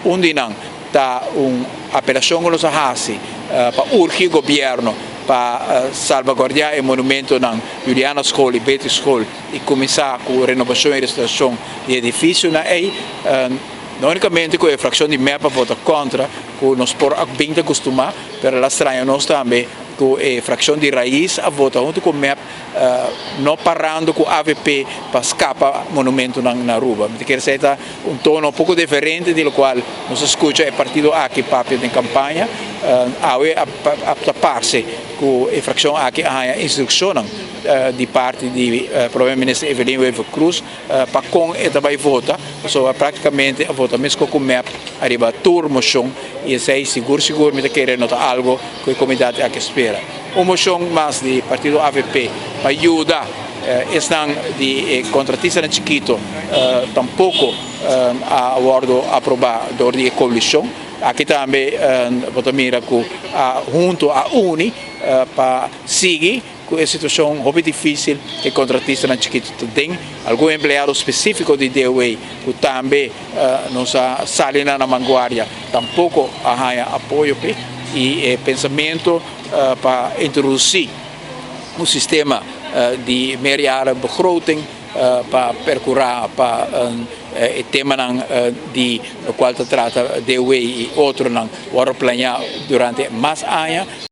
Un di nan ta un apelacion cu nos a haci pa urgi gobierno pa salvaguardia e monumentonan Juliana School y Beatrix School y cuminsa cu renovacion y restauracion di edificionan ey. No unicamente cu e fraccion di MEP a vota contra, cu nos por a bin ta custuma, pero el a straña nos tambe cu e fraccion di Raiz a vota hunto cu MEP, no parando cu avp pa scapa monumentonan na Aruba. Mi ta kere esey ta un tono poco diferente di locual nos a scucha e partido aki papia den campaña. Awe a ta parce cu e fraccion aki a haya instruccionnan di parti di Prome Minister Evelyn Wever-Croes pa con e ta bay vota, pasobra practicamente a vota mesco cu mep ariba tur mocion y esey sigur sigur mi ta kere no ta algo cu e comunidad aki spera. Un mocion mas di partido avp pa yuda esnan di e contratistanan chikito tampoco a wordo aproba door di e coalicion. Aki tambe bo ta mira cu a hunto a uni pa sigui cu e situacion hopi dificil cu e contratistanan chikito ta den. Algun empleado specifico di DOW cu tambe nos a sali na nan vanguardia tampoco a haya apoyo p'e y e pensamento pa introduci un sistema di meerjaren begroting pa percura pa e temanan di locual ta trata DOW y otronan wordo planea durante mas aña.